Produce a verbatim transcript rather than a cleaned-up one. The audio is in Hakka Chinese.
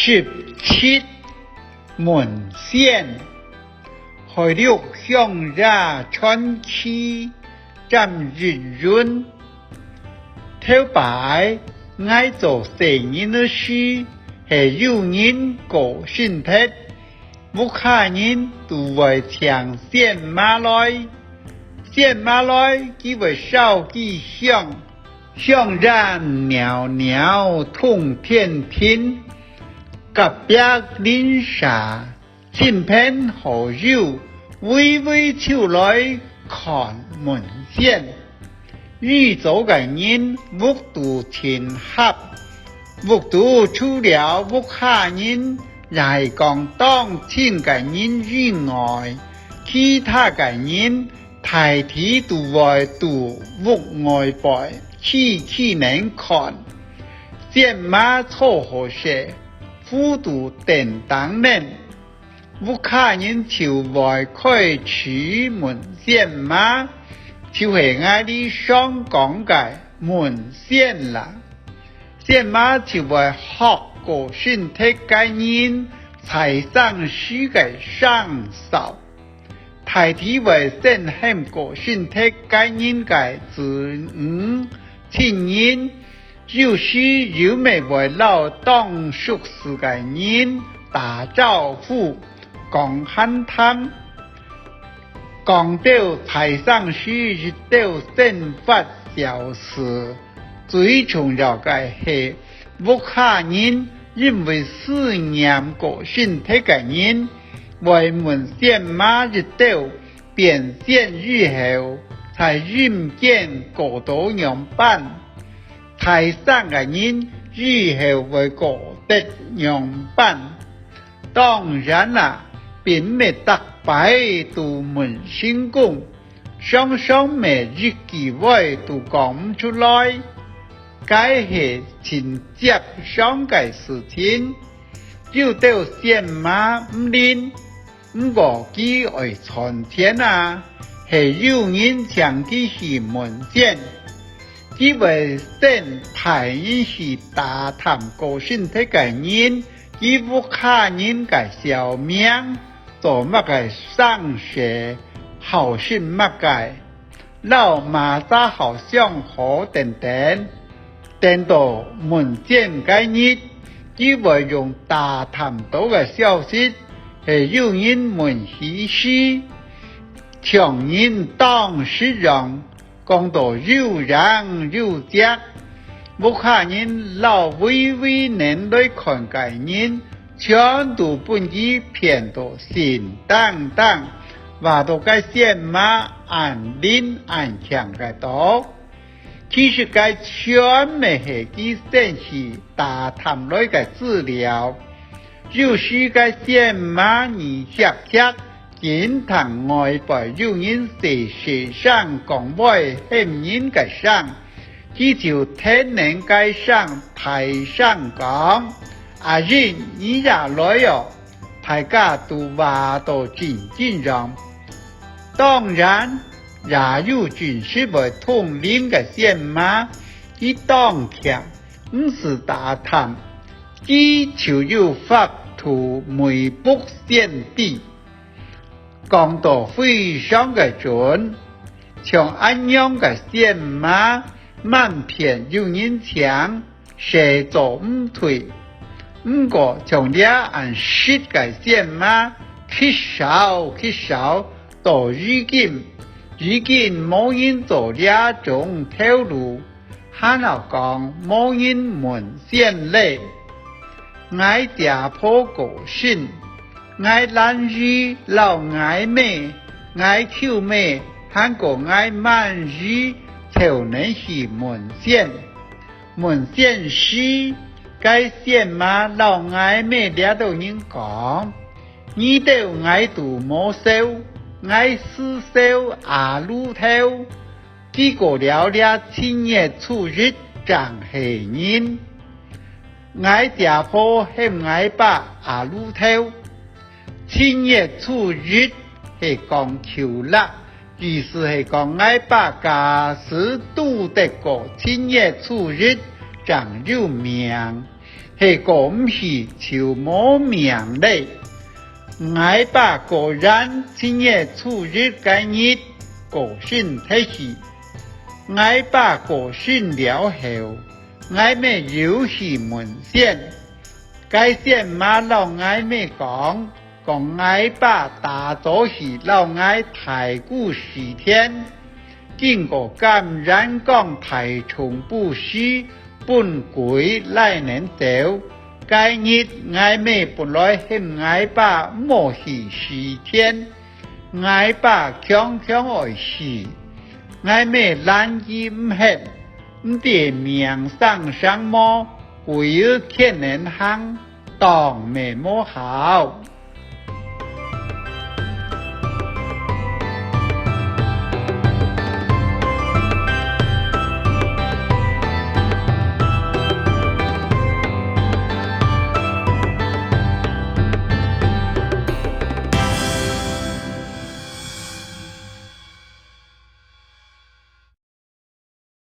十七，文選，海陸鄉野傳奇，詹益雲。頭擺，𠊎做細人个時，係有人過身忒，屋下人都會請仙嫲來。仙嫲來，佢會燒枝香，香煙裊裊通天庭，隔壁鄰舍、親朋好友圍圍就來看文選。 以早个人屋肚盡狹，屋肚除了屋下人，也係講當親个人以外，其他个人大體都會佇屋外背企企等看。仙嫲坐好勢，扶佇凳頂等， 屋下人就會開始問仙嫲，就係𠊎俚常講个文選啦。仙嫲就會學過身忒个人在生時个聲嗽，大體會先喊過身忒个人个子女、親人， 有時又乜會摎當熟事个人打招呼，講閒談。講到在生時一兜生活小事，最重要个係，屋下人因為思念過身忒个人，會問仙嫲一兜， 變仙以後，在陰間過到仰般，在生个人以後會過得仰般。當然啦，並毋係逐擺都問成功，常常乜一句話都講毋出來，該係盡正常个事情。有兜仙嫲毋靈， 毋過佢愛賺錢啊，係有人請佢去問仙。佢會先派人去打探過身忒个人，佢屋下人个小名，做麼个生事，好食麼个， 摎麼儕好相好等等。等到問仙个日，佢會用打探到个消息，係有人問起時，像人當時樣，講到有影有跡，屋下人摎圍圍等來看个人， 全都分佢騙到心當當，話到該仙嫲恁靈恁慶个到。其實該全乜係佢先去打探來个資料。有時該仙嫲耳趇趇，緊聽外背有人細細聲講話喊人个聲， 佢就跈等該聲大聲講：「阿英，你也來哦！」大家都話到真緊張。當然，也有真實會通靈个仙嫲，佢當慶，毋使打探，佢就有法度未卜先知。 講到非常个準，像恁樣个仙嫲，萬遍有人請，事做毋對。毋過像這恁實个仙嫲，極少極少，到如今，已經無人做這種頭路。 還好講無人問仙咧。𠊎姐婆過身，𠊎蘭姨摎𠊎姆、𠊎舅姆，還過𠊎滿姨，湊等去問仙。問仙時，該仙嫲摎𠊎姆這兜人講：「你兜𠊎都無愁，𠊎斯愁阿魯頭。 佢過了這正月初一正係人。」𠊎姐婆喊𠊎爸阿魯頭。正月初一係講舊曆，意思係講𠊎爸假使拄得過正月初一，正有命。係過毋去就無命咧。𠊎爸果然七月初一該日過身忒去。𠊎爸過身了後，𠊎姆又去問仙。該仙嫲摎𠊎姆講，講𠊎爸打早去摎𠊎大姑蒔田，經過柑園崗大叢布施，分鬼拉等走。該日𠊎姆本來喊𠊎爸莫去蒔田，𠊎爸強強愛去，𠊎姆攔佢毋核，毋知命生成無，鬼仔牽等行，當乜無效。